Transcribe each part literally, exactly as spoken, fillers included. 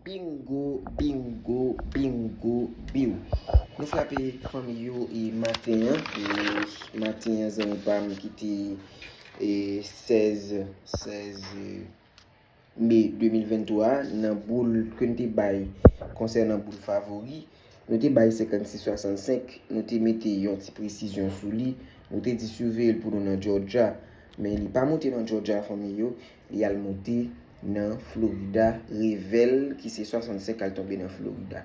Bingo, bingo, bingo, biw. Nou frape fanmi yo e maten an. E maten an, zanmi pa m ki te e sèz, sèz me de mil venntwa a, nan boul ke n te bay konsènan boul favori, nou te bay senkannsis swasannsenk, nou te mete yon ti presizyon sou li, nou te di siveye l pou nou nan Georgia, men li pa moute nan Georgia, fanmi yo, li al moute nan Florida, revè l ki se swasannsenk al tonbe nan Florida.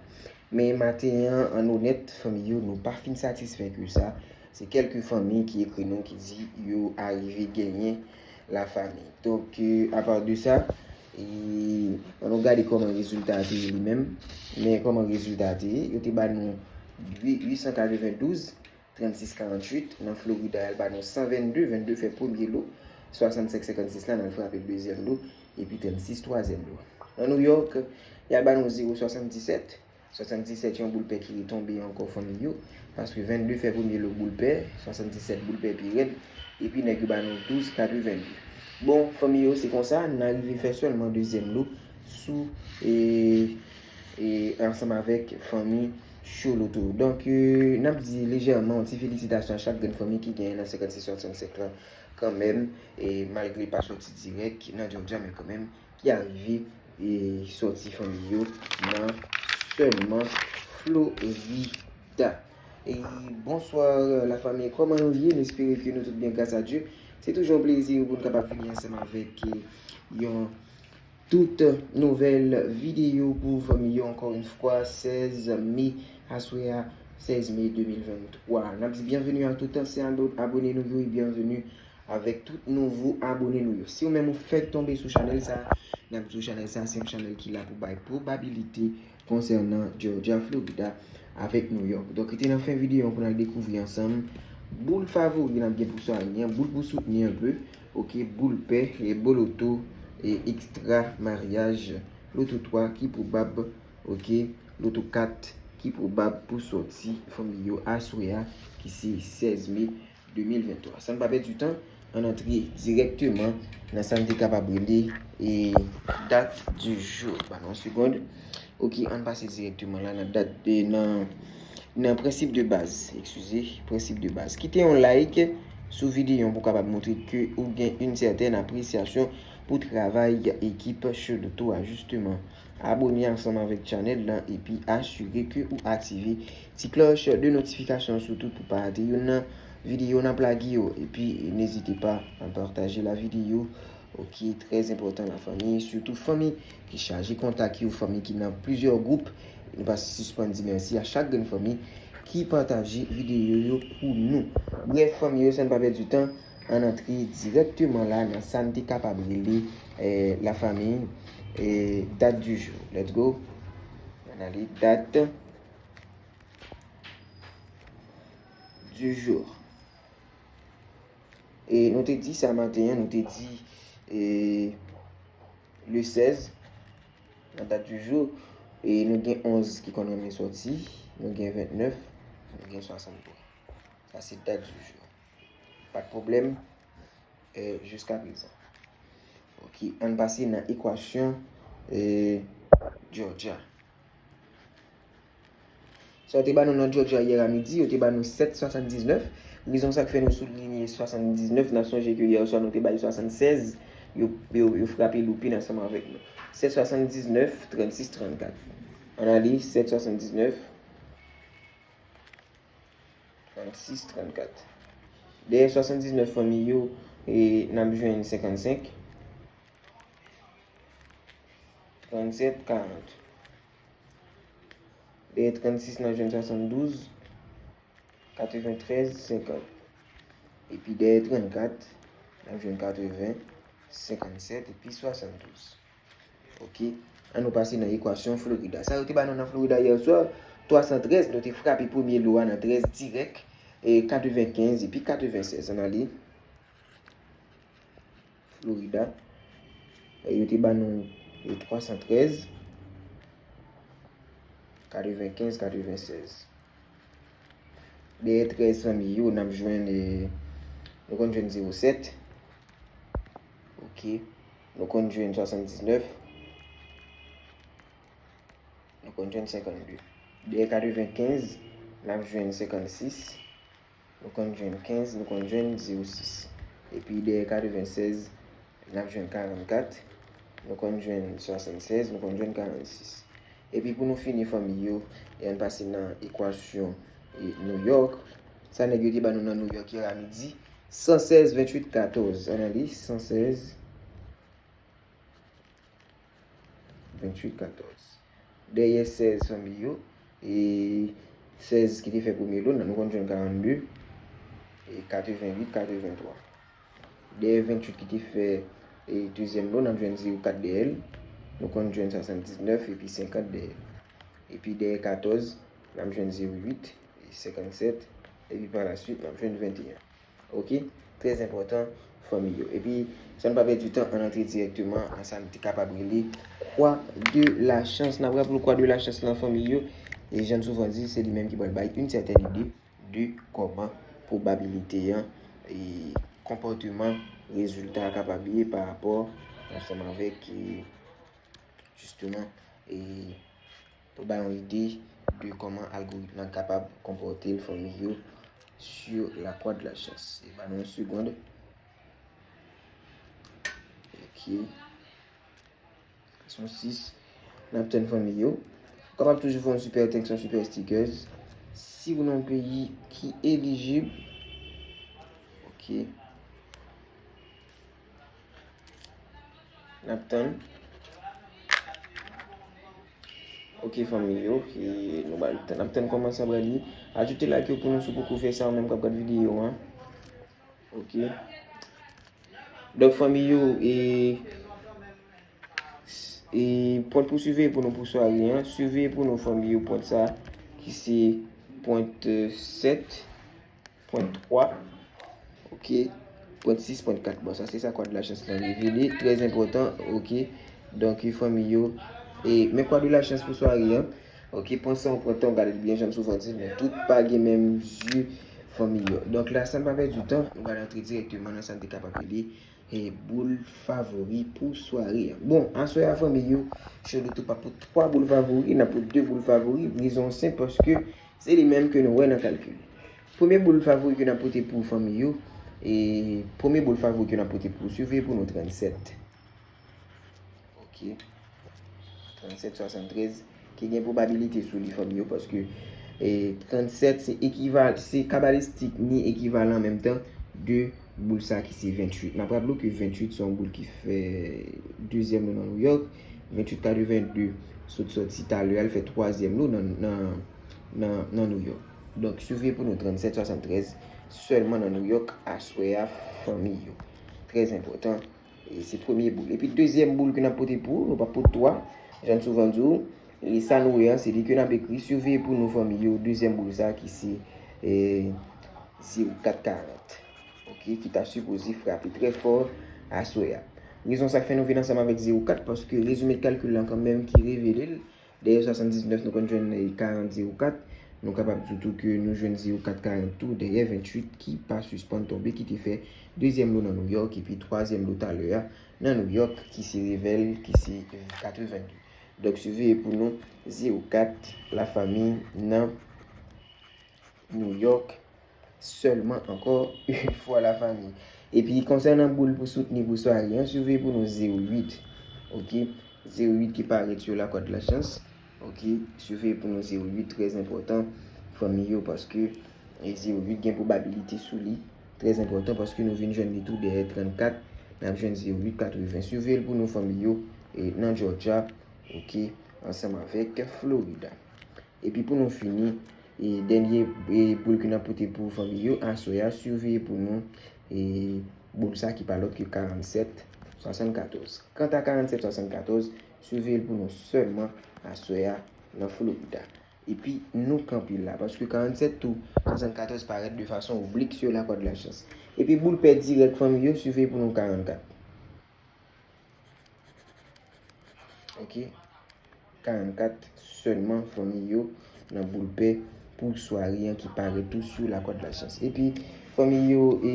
Men maten an, an onèt, fanmi yo, nou pa fin satisfè ke sa. Se kèlke fanmi ki ekri nou ki di yo arive genyen lafanmi. Donk, e, apa de sa, e, ann nou gade kòman rezilta a te ye li menm. Men kòman rezilta a te ye, yo te ba nou uit san katrevendouz, trannsis karanntuit. Nan Florida, y al ba nou san vennde, vennde fè premye lo, swasannsenk senkannsis la, n al frape dezyèm lo, epi trannsis twazyèm lo. Nan New York, y al ba nou zewo swasanndisèt, swasanndisèt yon boul pè ki retonbe ankò fanmi yo, paske vennde fè premye lo boul pè, swasanndisèt boul pè pi rèd, epi nèg yo ba nou douz katrevendouz. Bon, fanmi yo, se konsa, n arive fè sèlman dezyèm lo sou, e, e, ansanm avèk fanmi Cho Loto. Donk, e, n ap di lejèman yon ti felisitasyon a chak grenn fanmi ki genyen nan senkannsis swasannsenk lan kanmenm, e, malgre l pa soti dirèk nan Georgia, men kanmenm, ki arive e sòti fanmi yo nan sèlman Florida. E bonswa, lafanmi, kòman nou ye? Nou espere ke nou tout byen, gras a Dye. Se toujou yon plezi pou n kapab vini ansanm avèk e, yon tout nouvèl videyo pou fanmi yo, ankò yon fwa, sèz me, aswè a, sèz me de mil venntwa. N ap di byenveni a tout ansyen abo-, abone nou yo e byenveni avèk tout nouvo abone nou yo. Si ou menm ou fèk tonbe sou chanèl sa, n ap di w chanèl sa se yon chanèl ki la pou bay pwobabilite konsènan Georgia, Florida avèk New York. Donk, rete nan fen videyo an pou n al dekouvri ansanm boul favori n ap gen pou sware an, boul pou soutni anpe, oke, boul pè, e boloto, e ekstra maryaj, loto twa ki pwobab, oke, loto kat ki pwobab pou sòti fanmi yo aswè a, ki se sèz me de mil venntwa. San n pa pèdi tan, ann antre dirèkteman nan sa n te kapab rele e dat di jou. Ban nou yon segond. Oke, ann pase dirèkteman la nan dat de, nan, nan prensip de baz. Eskize, prensip de baz. Kite yon like sou videyo an pou w kapab montre ke ou gen yon sètèn apresyasyon pou travay ekip Show Loto a, jisteman. Abone ansanm avèk chanèl lan epi asire ke ou aktive ti klòch de notifikasyon sou tout pou pa rate youn nan videyo n ap lage yo. Epi, n'hésitez pas à partager la vidéo. Oke, trè enpòtan, lafanmi, sitou fanmi ki chaje kontak yo, fanmi ki nan plizyè gwoup. Nou pa sispann di mèsi a chak grenn fanmi ki pataje videyo yo pou nou. Brèf, fanmi yo, san n pa pèdi tan, ann antre dirèkteman la nan sa n te kapab rele, eh, lafanmi, eh, dat di jou. Let's go. Ann ale, dat di jou. E nou te di sa maten an, nou te di, e, le sèz, nan dat di jou, e nou gen onz ki konn renmen sòti, nou gen ventnèf, nou gen swasanntwa. Sa se dat di jou. Pa de pwoblèm, e, jiska prezan. Oke, ann pase nan ekwasyon, e, Georgia. Sa yo te ba nou nan Georgia yè a midi, yo te ba nou sèt swasanndiznèf. Rezon sa k fè nou soulinye swasanndiznèf, n ap sonje ke yè swa nou te bay swasannsèz, yo, yo, yo frape loupin ansanm avèk nou. Sèt swasanndiznèf, trannsis, trannkat. Ann ale, sèt swasanndiznèf, trannsis, trannkat. Dèyè swasanndiznèf fanmi yo, e, n ap jwenn senkannsenk, trannsèt, karant. Dèyè trannsis, n ap jwenn swasanndouz, katreventrèz, senkant. Epi dèyè trannkat, n ap jwenn katreven, senkannsèt epi swasanndouz. Oke. Ann nou pase nan ekwasyon Florida. Sa yo te ba nou nan Florida yè swa, twasantrèz, nou te frape premye lo a nan trèz dirèk, e katrevenkenz epi katrevensèz. Ann ale. Florida. E yo te ba nou, e, twasantrèz, katrevenkenz, katrevensèz. Dèyè trèz fanmi yo, n ap jwenn, e, nou konn jwenn zewo sèt. Oke. Nou konn jwenn swasanndiznèf. nou konn jwenn senkannde. Dèyè katrevenkenz, n ap jwenn senkannsis. Nou konn jwenn kenz, nou konn jwenn zewo sis. Epi dèyè katrevennsèz, n ap jwenn karannkat. Nou konn jwenn swasannsèz, nou konn jwenn karannsis. Epi pou nou fini fanmi yo, e ann pase nan ekwasyon e New York. Sa nèg yo te ban nou nan New York yè a midi. Sansèz venntuit katòz. Ann li, sansèz venntuit katòz. Dèyè sèz fanmi yo, e sèz ki te fè premye lo, nou konn jwenn karannde, e katrevenwit, katreventwa. Dèyè venntuit ki te fè, e dezyèm lo, n ap jwenn zewo kat dèyè l. Nou konn jwenn swasanndiznèf epi senkant dèyè l. Epi dèyè katòz, n ap jwenn zewo uit, e senkannsèt, epi pa la suit, n ap jwenn venteyen. Ok? Trè enpòtan, fanmi yo. Epi, san n pa pèdi tan, ann antre dirèkteman an sa n te kapab rele kwa de la chans. N ap raple w kwa de la chans lan, fanmi yo. E jan n souvan di, se li menm ki pral bay yon sètèn ide de kòman pwobabilite an e konpòteman rezilta a kapab ye pa rapò ansanm avèk, e, jisteman, e, pou bay yon ide de kòman algoritm lan kapab konpòte l, fanmi yo, sur la croix de la chance. E ba nou yon segonn. Ok. Sa se yon sis. N ap tann fanmi yo. Ou kapab toujou fè yon super thanks, yon super stickers. Si ou nan yon peyi ki elijib. Ok. N ap tann. Ok, fanmi yo, e nou ba l tan. N ap tann kòman sa pral ye. Ajoute like yo pou nou si w poko fè sa, ou menm k ap gad videyo an. Ok. Donk, fanmi yo, e, e pwent pou siveye pou nou pou sware an. Siveye pou nou, fanmi yo, pwent sa ki se pwent sèt, pwent twa, ok, pwent sis, pwent kat. Bon, sa se sa kwa de la chans lan revele, trè enpòtan, ok. Donk, fanmi yo, e men kwa de la chans pou sware an. Ok, pran san w pran tan w gade l byen, jan m souvan di, nou tout pa gen menm zye, fanmi yo. Donk la, san n pa pèdi tan, nou pral antre dirèkteman nan sa n te kapab rele, e, boul favori pou sware an. Bon, aswè a, fanmi yo, Chouloutou p ap pot twa boul favori, n ap pot de boul favori. Rezon an senp, paske se li menm ke nou wè nan kalkil. Premye boul favori ke n ap pote pou fanmi yo, e premye boul favori ke n ap pote pou, siveye pou nou trannsèt. Ok. Trannsèt swasanntrèz, ki gen pwobabilite sou li, fanmi yo, paske, e, trannsèt se ekival-, se kabalistik ni ekivalan an menm tan de boul sa ki se venntuit. N ap raple w ke venntuit se yon boul ki fè dezyèm lo nan New York. Venntuit katrevenn de sot sòti talè a, l fè twazyèm lo nan, nan, nan, nan New York. Donk, siveye pou nou trannsèt swasanntrèz sèlman nan New York aswè a, fanmi yo. Trè enpòtan. E se premye boul. Epi dezyèm boul ke n ap pote pou ou, nou p ap pot twa, jan n souvan di w. E sa nou wè an, se li ke n ap ekri. Siveye pou nou, fanmi yo, dezyèm boul sa ki se, e, zewo kat karant. Ok, ki ta sipoze frape trè fò aswè a. Rezon sa k fè nou vin ansanm avèk zewo kat, paske rezime kalkil lan kanmenm ki revele l. Dèyè swasanndiznèf, nou konn jwenn, e, karant zewo kat. Nou kapab di tou ke nou jwenn zewo kat karant tou dèyè venntuit ki pa sispann tonbe, ki te fè dezyèm lo nan New York, epi twazyèm lo talè a nan New York, ki se revè l, ki se katrevenn de. Donk, siveye pou nou zewo kat, lafanmi, nan New York sèlman, ankò yon fwa, lafanmi. Epi, konsènan boul pou soutni pou sware an, siveye pou nou zewo uit. Ok? Zewo uit ki parèt sou la croix de la chance. Ok? Siveye pou nou zewo uit, trè enpòtan, fanmi yo, paske, e, zewo uit gen pwobabilite sou li. Trè enpòtan, paske nou vin jwenn li tou dèyè trannkat. N ap jwenn zewo uit katreven. Siveye l pou nou, fanmi yo, e, nan Georgia. Ok? Ansanm avèk Florida. Epi pou nou fini, e dènye, e boul ke n ap pote pou fanmi yo aswè a, siveye pou nou, e boul sa ki pa lòt ke karannsèt swasannkatòz. Kanta karannsèt swasannkatòz, siveye l pou nou sèlman aswè a nan Florida. Epi nou kanpe la, paske karannsèt tou swasannkatòz parèt de fason oblik sur la croix de la chance. Epi boul pè dirèk fanmi yo, siveye pou nou karannkat. Ok? Karannkat sèlman, fanmi yo, nan boul pè pou sware an ki parèt tou sur la croix de la chance. Epi, fanmi yo, e,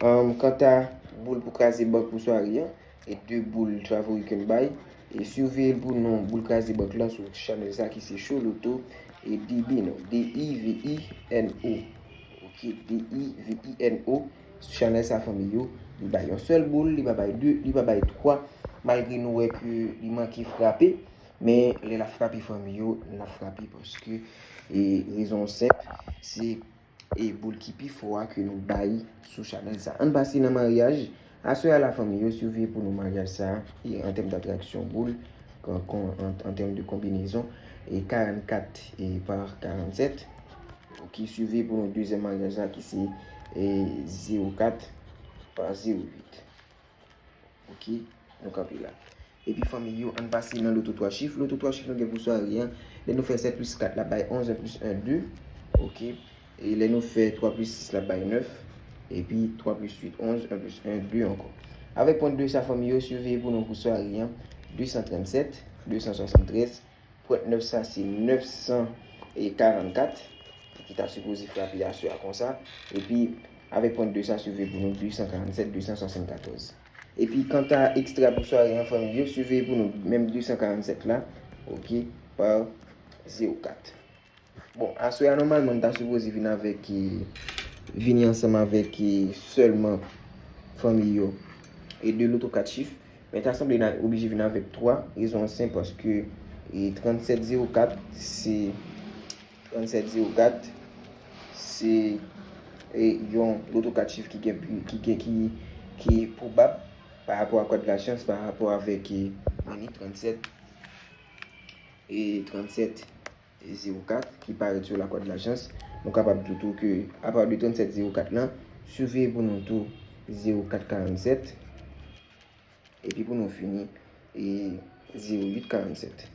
um, kanta boul pou kraze bank pou sware an, e de boul favori ke m bay, E siveye l pou nou boul kraze bank lan sou chanèl sa ki se Show Loto e Divino, D I V I N O. Ok, D I V I N O. Sou chanèl sa, fanmi yo, li bay yon sèl boul, li pa bay de, li pa bay twa, malgre nou wè ke li manke frape, men lè l ap frape, fanmi yo, l ap frape paske e rezon senp, se e boul ki pi fò a ke nou bay sou chanèl sa. Ann pase nan maryaj. Aswè a la, fanmi yo, siveye pou nou maryaj sa, e an tèm d'atraksyon boul, an, an, an tèm de konbinezon, e karannkat e pa karannsèt. Ok, siveye pou nou dezyèm maryaj la ki se e zewo kat pa zewo uit. Ok, nou kanpe la. Epi fanmi yo, ann pase nan loto twa chif. Loto twa chif nou gen pou sware an. Lè nou fè sèt plis kat la bay onz, en plis en, de. Ok. E lè nou fè twa plis sis la bay nèf. Epi twa plis uit, onz, en plis en, de ankò. Avèk pwen de sa, fanmi yo, siveye pou nou pou sware an, de san trannsèt, de san swasanntrèz. Pwen nèf sa se nèf san karannkat ki ta sipoze frape aswè a konsa. Epi avèk pwen de sa, siveye pou nou de san karannsèt, de san swasannkatòz. Epi kanta ekstra pou sware an, fanmi yo, siveye pou nou menm de san karannsèt la, ok, pa zewo kat. Bon, aswè a nòmalman n ta sipoze vin avèk, e, vini ansanm avèk, e, sèlman, fanmi yo, e de loto kat chif. Men ta sanble n a oblije vin avèk twa. Rezon an senp, paske e trannsèt zewo kat se, trannsèt zewo kat se e yon loto kat chif ki gen pi, ki gen, ki, ki pwobab pa rapò a kòd lachans, pa rapò avèk e, men ni trannsèt e trannsèt zewo kat ki parèt sou la kòd lachans. Nou kapab di tou ke apa de trannsèt zewo kat lan, siveye pou nou tou zewo kat karannsèt. Epi pou nou fini, e zewo uit karannsèt.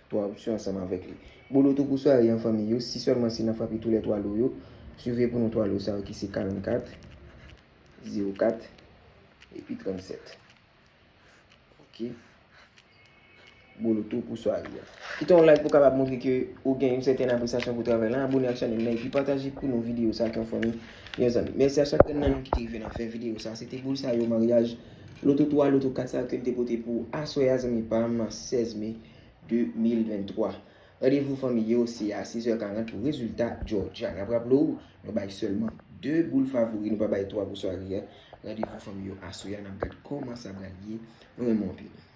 Twa opsyon ansanm avèk li. Bon loto pou sware an, fanmi yo, si sèlman si n a frape tou lè twa lo yo, siveye pou nou twa lo sa yo ki se karannkat, zewo kat, epi trannsèt. Ok. Bon loto pou sware an. Kite yon like pou kapab montre ke ou gen yon sètèn apresyasyon pou travay la. Abone ak chanèl la epi pataje pou nou videyo sa ak yon fanmi, yon zanmi. Mèsi a chak grenn nan nou ki te rive nan fen videyo sa. Se te boul sa yo maryaj loto twa, loto kat sa yo ke n te pote pou aswè a, zanmi pa m, sèz me de mil venntwa. Randevou fanmi yo, se a sis è karant pou rezilta Georgia. N ap raple w, nou bay sèlman de boul favori, nou pa bay twa pou sware a. Randevou fanmi yo, aswè a, n ap gad kòman sa pral ye. Nou renmen w anpil.